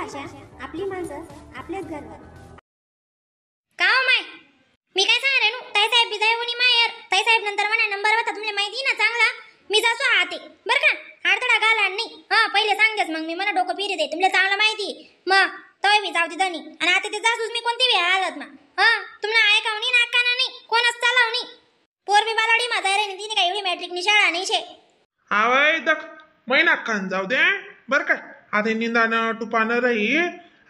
भाषा, आपली माणसं, आपल्याच घरवर. का हो माय, मी काय सांग रेणू, ताई साहेब बी जाय होणी मायर. ताई साहेब नंतर म्हणा नंबर होता तुमले माहिती ना चांगला, मी जासो आते बर का, आडतडा घाला नाही. हा पहिले सांगतेस मग मी, मला डोकं फिरी दे तुमले चांगलं माहिती. मग तय बी जाऊ दे धनी आणि आता ते जासूस मी कोणती बी हालत मा. हा तुम्हाला ऐकाव नाही नाकाना नाही, कोणच चालाव नाही. पोर बी बालाडी माझा रे, तिने काय एवढी मॅट्रिक शाळा नाही शे. आवय दख महिना खान जाऊ दे बर काय, आता निंदानं टुपानं राही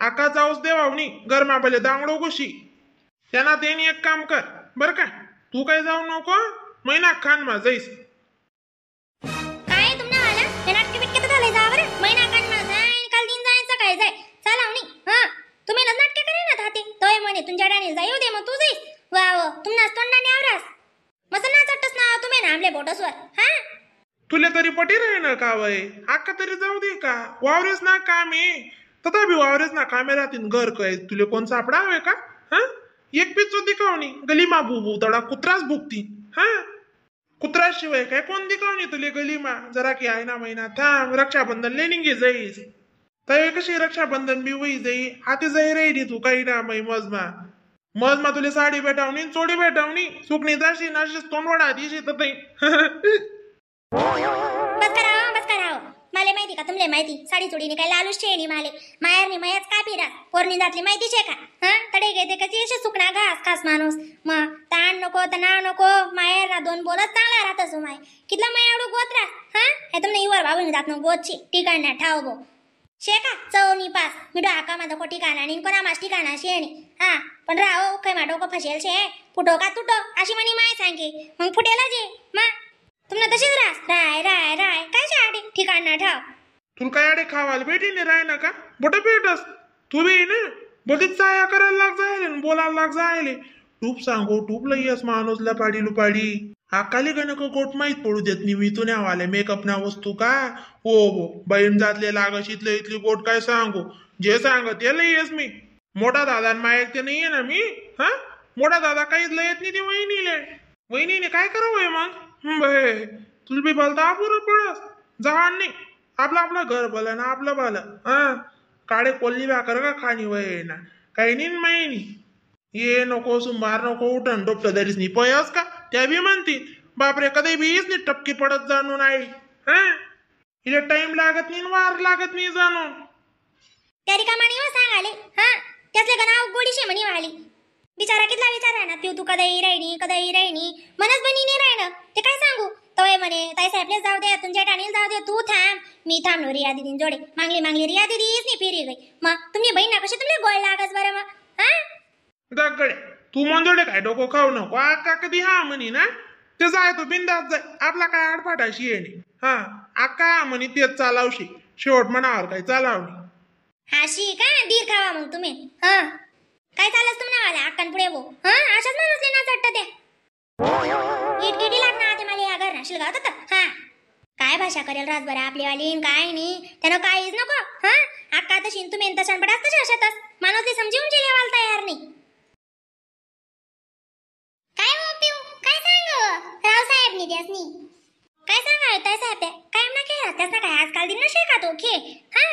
आका जाऊच देवावनी गरमा पहिले दांगडो गोशी त्यांना त्यांनी एक काम कर बर काय, तू काय जाऊ नको महिना खान मा जाईस. काय तुम्हाला आला हे नाटके बिटके तर झाले जा बरं, महिना खान मा जाय काल दिन जायचं काय जाय चालावनी. हा तुम्ही ना नाटके करे ना ताते तोय म्हणे तुमच्या डाणी जाऊ दे मग तू जाईस. वाव तुम्हाला तोंडाने आवरास मस्त नाचटस ना तुम्ही ना आमले बोटसवर. हा तुला तरी पटी राही ना का वय, आका तरी जाऊ दे का, वावरेच ना काम आहे तथा बी वावरेच ना कामे राहतील घर काय तुले कोण सापडावे का. हा एक पिचो दिखावणी गलीमा भूभू तडा कुत्राच भुकती. हा कुत्रा शिवाय काय कोण दिखावणी तुले गलीमा, जरा की आहे ना महिना थांब रक्षाबंधन लेनिंगे जाईस तय कशी रक्षाबंधन बी होई जाई हाती जाई राहिली तू काही ना मै मजमा मजमा तुले साडी भेटावणी चोडी भेटावणी सुकणी जाशी नाशीच तोंडवडा दिशी तर बस करावं बस करावं. माले माहिती का तुमले माहिती साडी चोडीने काय लालूच छेणी माले मायरनी मयाच कापी रास पोरणी जातली माहिती शे का. हा तडे घेते कशी अशी सुकणा घास खास माणूस मग ताण नको तणाव नको मायर ना दोन बोलत चांगला राहत असो माय कितला मायावडू गोत रास. हा हे तुमने इवर बाबून जात नो गोतची ठिकाण ना ठाव गो शे का चवनी पास मी आका माझा को ठिकाणा आणि कोणा मास ठिकाणा शेणी. हा पण राहो काय मा डोकं फसेल शे फुटो का तुटो अशी म्हणी माय सांगे मग फुटेला जे मा तुम्हाला तशीच रास राय राय राय काय आडे ठिकाण ना ठाव. तुला काय आडे खावायला भेटी नाही राय ना का बोट भेटस तू बी ना बोलीत चाया करायला लाग जायले बोलायला लाग जायले टूप सांगो टूप लई माणूस लपाडी लुपाडी आकाली का नको गोट माहीत पडू देत नाही मी तू न्यावाले मेकअप ना वस्तू का हो हो बहीण जातले लागश इथले इथली गोट काय सांगू जे सांग ते लई मी मोठा दादा माय ते नाही ना मी. हा मोठा दादा काहीच लय येत नाही ते वहिनीले वहिनीने काय करावं मग बे तुला बी बोलता पुरं पडस जाण नाही आपलं आपलं घर भलं ना आपलं भलं. हा काळे कोल्ली भाकर का खाणी वय ना काही नाही माहिनी ये नको सुमार नको उठण डोपट दरीच नाही पयस का त्या बी म्हणतील बापरे कधी बीच नाही टपकी पडत जाणून आई. हा हिला टाइम लागत नाही वार लागत नाही जाणून त्या रिकामाने हो सांगाले. हा त्यातले का नाव गोडीशे म्हणी वाली बिचारा कितला विचारा ना तू कदाई राहिनी कदाई राहिनी मनच बनी नाही राहिनं ते काय सांगू तवय म्हणे ताई साहेबले जाऊ दे तुमच्या टाणीला जाऊ दे तू थांब मी थांबलो रिया दिदीन जोडे मागली मागली रिया दिदीच नाही फिरी गई मग तुम्ही बहीण ना कशी तुमले गोळ लागस बरं मग. हा दगडे तू मंजोडे काय डोकं खाऊ नको आका कधी हा म्हणी ना ते जाय तू बिंदास जाय आपला काय आडफाटाशी येणे. हा आका म्हणी तेच चालावशी शेवट मनावर काय चालावणी हाशी का दीर खावा मग तुम्ही. हा काय चालस तुम्हाला आला अक्कान पुढे वो. हा अशाच माणूसले ना चट्ट ते इटकिटी लागणार ते मला या घर नाशील गावत होतं. हा काय भाषा करेल राजभर आपली काय नाही त्यानं काहीच नको. हा अक्का तशी तुम्ही तशान पडास तशा अशातच माणूस समजून लेवायला तयार नाही. काय हो पिऊ काय सांग रावसाहेब नी त्यासनी काय सांगा ताई साहेब काय ना खेळ त्यासना काय आजकाल दिन नशे का तो खे. हा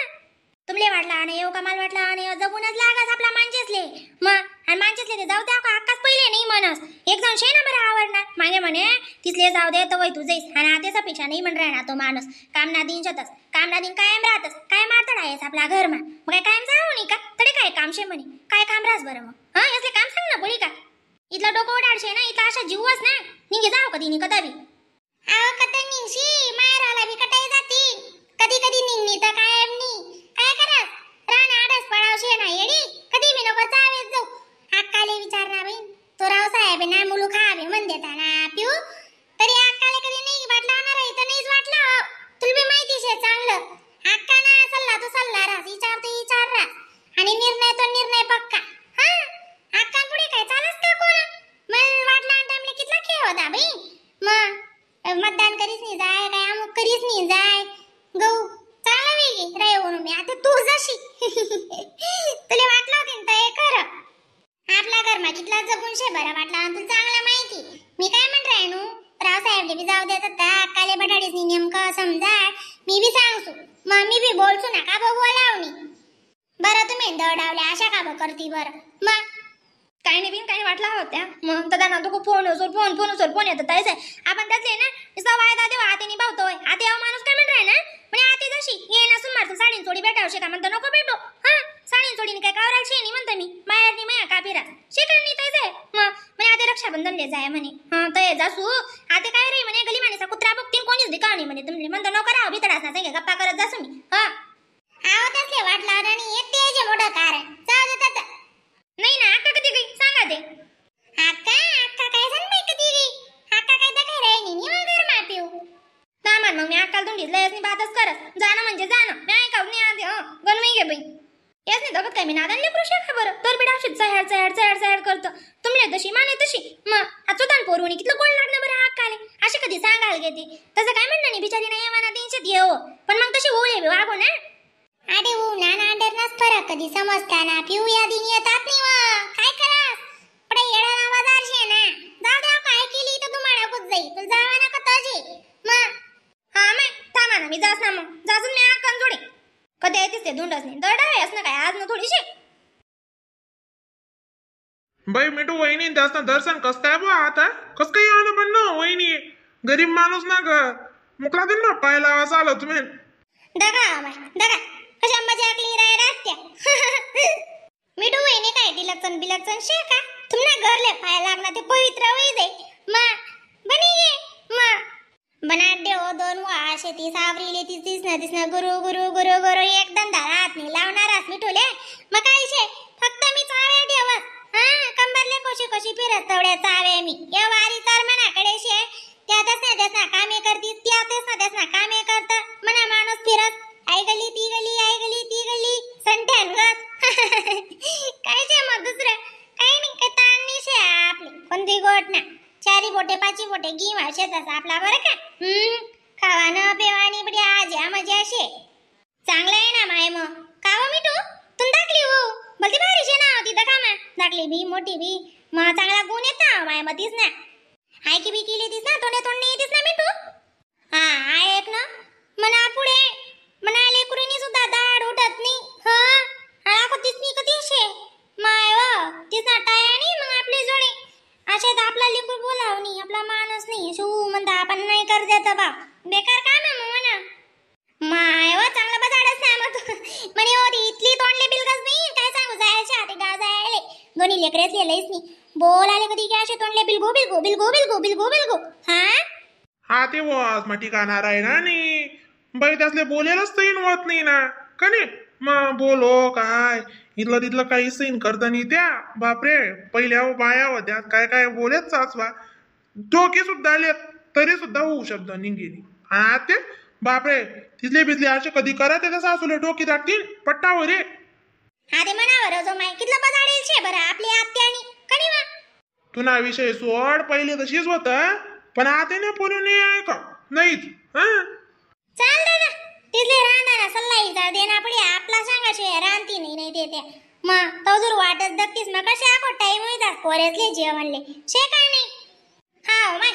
तुमले वाटला आणि येऊ का मला वाटला आणि जगूनच लागास आपला मांचेसले मग आणि मांचेसले ते जाऊ द्या का अक्काच पहिले नाही म्हणस एक जण शे ना बरं आवडणार मागे म्हणे तिथले जाऊ दे तर वय तू जाईस आणि आतेच अपेक्षा नाही म्हण राहणार तो माणूस काम ना दिन शतस काम ना दिन कायम राहतस काय मारतड आहेस आपला घर मा मग काय कायम जाऊ नाही का तरी काय काम शे म्हणे काय काम राहस बरं मग. हा यासले काम सांग ना बोली का इथला डोकं उडाडशे ना इथला अशा जीवच ना निघे जाऊ कधी नि कदाबी अहो कधी निघशी माहेराला बी कटाई जाती कधी कधी निघणी तर कायम नी काय करस रान आडस पडावशे ना येडी कधी मी नको चावेत जाऊ अक्काले विचारना बहीण तो रावसाहेब ना मुलू खावे म्हण देता ना पिऊ तरी अक्काले कधी नाही वाटला ना रे तर नाहीच वाटला तुला बी माहिती शे चांगलं अक्का ना सल्ला तो सल्ला रास विचार तो विचार रास आणि निर्णय तो निर्णय पक्का. हा अक्का पुढे काय चालस का कोण मग वाटला आणि टाइमले कितला खेळ होता बाई मग मतदान करीस नाही जाय काय अमुक करीस नाही जाय गहू चांगला वेगळी राय म्हणून मी आता तू जशी तुला वाटलं होती ना हे खरं आपला घरमा कितला जगून शे बरं वाटला तुला चांगला माहिती मी काय म्हण राय रावसाहेबले बी जाऊ देत होता काले बटाडीच नेमकं समजा मी बी सांगसू मग मी बी बोलसू ना का बोलावणी. बरं तुम्ही दडावल्या अशा का करती बरं मग काही नाही बिन काही वाटला होत्या मग तर ना तुका फोन उसर phone phone उसर phone येतात ताईस आपण त्यातले ना नुसता वायदा देऊ आते निभावतोय आते अहो माणूस काय म्हणराय ना म्हणे आते जशी ये नसून मारतो साडीन चोडी भेटावशे का म्हणतो नको भेटो. हा साडीन चोडीने काय कावराल शे नाही म्हणतो मी माहेरनी माया कापिरा शिकण नाही ताईस आहे. मग म्हणे आते रक्षाबंधन ले जाय म्हणे. हा तय जासू आते काय रे म्हणे गली मानेचा कुत्रा बघतीन कोणीच दिकाव नाही म्हणे तुमले म्हणतो नको राव भीतडास ना सांगे गप्पा करत जासू मी. हा आहो तसले वाटला आणि एक ते जे मोठं कारण जाऊ देतात. नाही ना अक्का कधी गई सांगा ते. अक्का अक्का काय सांग बाई कधी गई अक्का काय तर काय राहिनी नि मग मापिऊ ना मान मग मी अक्काला धुंडीत लयच नाही बातच करत जाणं म्हणजे जाणं मी ऐकाव नाही आधी. हं गणवी घे बाई याच नाही दगत काय मी नादान लेकरू शेखा बरं तर बिडा अशीच चहाड चहाड चहाड चहाड करतो तुमले तशी माने तशी मग चुतान पोरवणी कितलं गोड लागणार बरं अक्काले असे कधी सांगाल घेते तसं काय म्हणणं नाही बिचारी नाही येवाना त्यांच्यात येऊ पण मग तशी होऊ वागो ना. अरे ऊना ना अंडरनाच फरक कधी समजता ना पिऊ या दिन येतात नाही व काय करास पडे येडा नावाज आरशे ना जाऊ द्या काय केली तर तुम्हाला कुठ जाई पण जावा ना का तजी मग. हा माय थांबा ना मी जास ना मग जासून मी अक्कान जोडे कधी येतेच ते धुंडच नाही दरडावे असं काय आज ना थोडीशी. बाई मिठू वहिनी त्यासनं दर्शन कसं काय बुवा आता कसं काय यावं म्हणणं वहिनी गरीब माणूस ना ग मुकला दिन ना पाय लावा आलो तुम्ही. दगा माय दगा कशा मजाकली राय रास्त्या. मिठू वहिनी काय डिलक्सन बिलक्सन शे का तुमना घरले पाय लागणार ते पवित्र होई जाई मा बनी ये मा बना देव दोन वा शेती सावरीले तीस तीस ना तीस ना गुरु गुरु गुरु गुरु एक धंदा राहत नाही लावणारास मिठूले मग काय शे फक्त मी चावे देवस. हा कंबरले कोशी कोशी फिरत तवड्या चावे मी या वारी चार मनाकडे शे त्यातच ना त्यास ना कामे करती त्यातच ना त्यास ना कामे करत मना माणूस फिरत आई गली ती गली आई गली ती गली संठ्यान गत. काय शे मग दुसरं काही नाही काय ताण नाही शे आपली कोणती गोट ना चारी बोटे पाची बोटे घी शेताचा आपला बरं का. खावानं पेवानी बडी आज या मजा शे चांगलं आहे ना माय मग कावा मिठू तुम दाखली हो भलती भारी शे ना तिथं का मा दाखली भी मोठी भी मग चांगला गुण येत ना माय मग तीच ना हाय की बी केली तीच ना तोंडे तोंडे येतीस ना मिठू. हा ऐक ना मना पुढे मना लेकरूनी सुद्धा दाढ उठत नाही. हा हा तीच नाही कधी शे माय व तीच ना टायानी मग आपली जोडी असे तर आपला लेकरू बोलाव नाही आपला माणूस नाही शू म्हणता आपण नाही कर देत बाप बेकार काम आहे मग म्हणा माय व चांगला बजाडच नाही मग म्हणे हो ती इथली तोंडले बिलकच नाही काय सांगू जायचे आते गाव जायले दोन्ही लेकरेच लिहिलंच नाही बोलाले कधी की असे तोंडले बिलगो बिलगो बिलगो बिलगो बिलगो बिलगो. हा हा ते वाज मग ठिकाणार आहे ना नी बाई त्यासले बोलायलाच सैन होत नाही ना का नाही मग बोलो काय इथलं तिथलं काही सैन करता नाही त्या बापरे पहिल्या बाया होत्या काय काय बोलत सासवा डोके सुद्धा आले तरी सुद्धा होऊ शब्द निघेली. हा ते बापरे तिथले बिथले असे कधी करा त्याच्या सासूले डोके टाकतील पट्टावर रे. हा ते म्हणावर जो माय कितलं बजाडेल शे बरं आपली आत्यानी कणी मा तू ना विषय सोड पहिले तशीच होत पण आता ना पोरी नाही ऐका नाहीच. हा चाल दादा तिथले राहणार सल्ला इजा देना पडी आपला सांगा शे रांती नाही नाही ते त्या मग तवजूर वाटच दत्तीस मग कशा आखो टाइम होई जात पोरेसले जेवणले शे काय नाही. हा माय